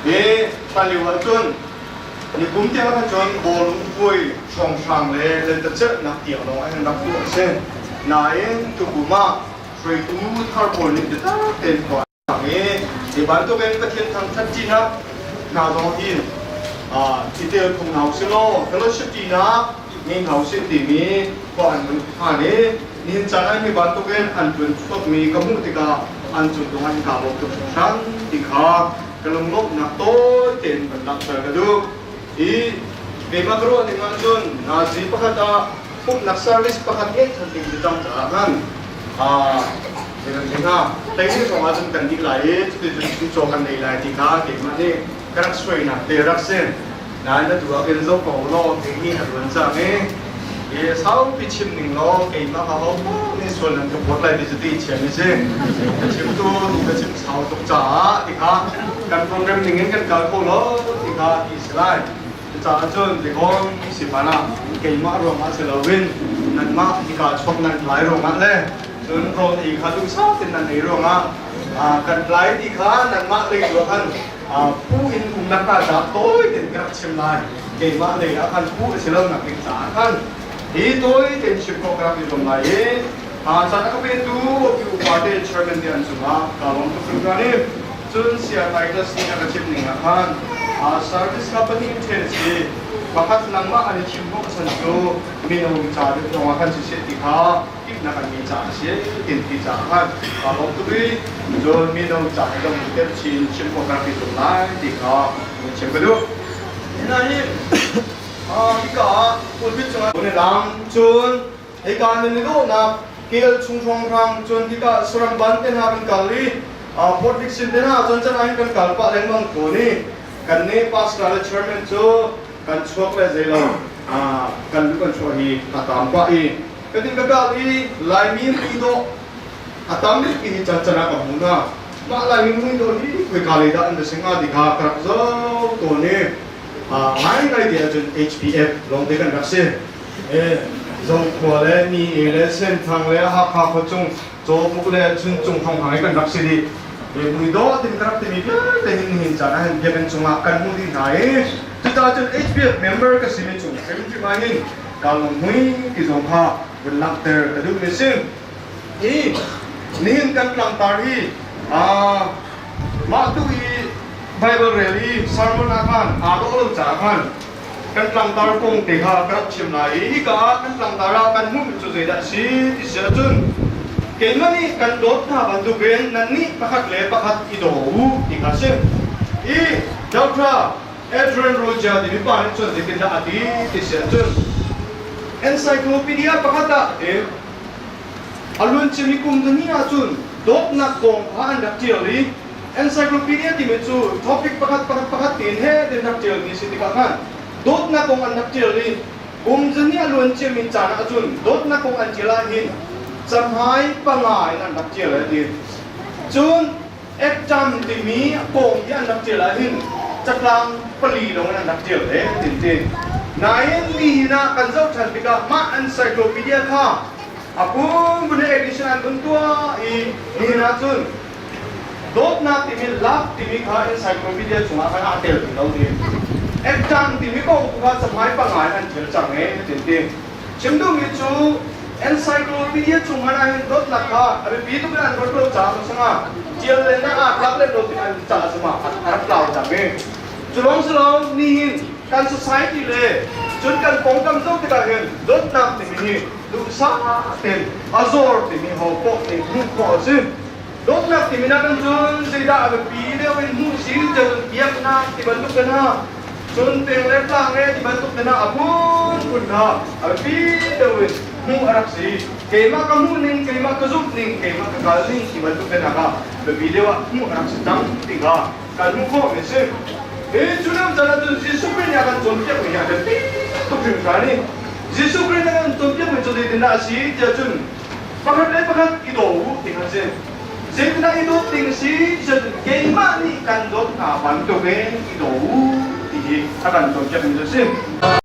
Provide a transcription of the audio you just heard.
Hi hlanlio ahcun nikum tiang ahcun bawlung puai hrawnghrang le lentecelhnak tiang lawng ah hin rak tuah a si. Nain tukum ah hruaitu thar pawl nih biatak tein khua an i hi bantukin Pathian thangṭhat ṭinak hna zong hi i tel kho hna usih law fellowship ṭinak ngei hna usih timi khua an vun phan i nihin caan ah hi bantukin an ṭuan chuakmi ka hmuh tikah an cung zongah in kaa lawm tuk hringhran ti kha ka lunglawmhnak tawi tein van langhter ka duh. Hi keimah ka ruah ning ahcun nazi pakhat ah pumhnak service pakhat ngeih than ding si cang caah khan zeitin hnga hleihnih hrawng ahcun kan dih lai i cuticun chuncaw kan nei lai ti kha keimah nih ka rak suainak te rak si. Nain atu ah kan zoh ko law kei a ruan cang i i saupi chim ning law keimah ka ho nih sual nan ka phawt lai ti cu ti chiam i si. Ka chimtu ka chim sau tuk caah ti kha kan program ning in kan kal kho lo ti kha ti si lai. Cucaah cun tikawm si hmanh ah keimah ruangah si loin nanmah hika chuak nan tlai ruangah le cun rawl ei kha duhsah tein nan ei ruangah kan tlai ti kha nanmah lei tu ah khan pu in umnak ka dah tawi tein ka rak chim lai. Keimah lei ah khan pu a si lo nak ding caah khan hi tawi tein chim khawh ka rak i zuam lai i caan a ka petu pi upa te chairman te an cungah kaa lawm tuk hringhran i cun Saya Titus nih a ka chimh ning ah khan service kha pahnih in ṭhen a si. Pakhat nangmah an i thim hnawh chan cu mino ca deuh zong ah khan siseh ti kha timhnak an ngei caah a si tin ti caah khan kaa lawm tuk i cun mino ca he dong in chin chim khawh kan rak i zuam lai ti kha chim ka duh. Hina hi hika ah pulpit cungah lam cun hika nan i dawhnak kel chung hrawnghrang cun hika saram ban te hna kan kal i Port Dickson te hna cun can ah hin kan kal pah lengmang tawn i kan nih pastor le chairman cu kan chuak le zei lo kan lu kan chuah hi a tam pah i ka din ka kal i Laimi mui dawh a tam bik hi can can ah ka hmu hna. Mah Laimi mui dawh hi khoika lei dah an va si hnga ti kha ka rak zoh tawn i ngaingai ti ahcun HPF lawng te kan rak si. Zokhua le Mi E le Senthang le Hakha khuachung Cawbuk le Chuncung hrawnghrang i kan rak si dih. Mui dawh tin ka rak timi vialte hin nihin caan ah hin biakinn chungah kan hmuh dih hna i cucaah cun HPF member ka simi chung hrimhrim ah hin kaa lunghmui ti zong kha vun langhter ka duhmi a si. Hi nihin kan tlangtar hi mah tu i Bible rel i sermon ah khan aa dawh lo caah khan kan tlangtar kong te kha ka rak chim lai i hika ah kan tlangtar ah kan hmuhmi cu zeidah a si ti si ahcun keimah nih kan dawt hna bantukin nannih pakhat le pakhat i daw u ti kha a si. I Dr. Adrian Roger timi pa nih cun zeitindah a ti ti si ahcun encyclopedia pakhat ah a ti. A luanciami kum zahnih ahcun dawtnak kong kha an rak ṭial i encyclopedia timi cu topic pakhat pakhat pakhat tiin he tin rak ṭialmi a si tikah khan dawtnak kong an rak ṭial i kum zahnih a luanciami caan ahcun dawtnak kong an ṭial ahhin cahmai panga in an rak ṭial a ti. Cun Ekṭam timi kong hi an rak ṭial ahhin catlang pali lawng in an rak ṭial ve tin ti. Nain nihin ah kan zoh ṭhan tikah mah encyclopedia kha a pum edition an vun tuah i nihin ahcun dawtnak timi love timi kha encyclopedia chungah khan aa tel ti lo ti. Ekṭam timi kong tu kha cahmai panga in an ṭial cang e tin ti. Chim duhmi cu encyclopedia chung hmanh ahhin dawtnak kha a biapi tuk in an ruat lo caah maw sangah ṭial le na aa tlak le lo tik an caah cuma a rak tlau cang i cu lawng si lo nihin kan society le cun kan pawngkam zoh tikah hin dawtnak timi hi duhsah tein a zawr timi ho poh nih hmuh khawh a si. Dawtnak timi nak in cun zeidah a biapi deuh in hmuh si cun biaknak ti bantuk te hna cun peng le tlang le ti bantuk te hna a phunphun hna a biapi deuh in hmuh a rak si. Keimah ka hmuh ning, keimah ka zumh ning, keimah ka kal ning ti bantuk te hna kha biapi deuh ah hmuh a rak si cang ti kha kan hmuh khawh mi a si. Hi cu lio caan ahcun Jesuh Khrih nih a kan cawnpiak mi hi a biapi tuk hringhran i Jesuh Khrih nih a kan cawnpiak mi cu zeitindah a si tiah cun pakhat le pakhat i daw u ti kha a si. Zeitindah i dawt ding a si cun keimah nih kan dawt hna bantukin i daw u ti hi a kan cawnpiakmi cu a si.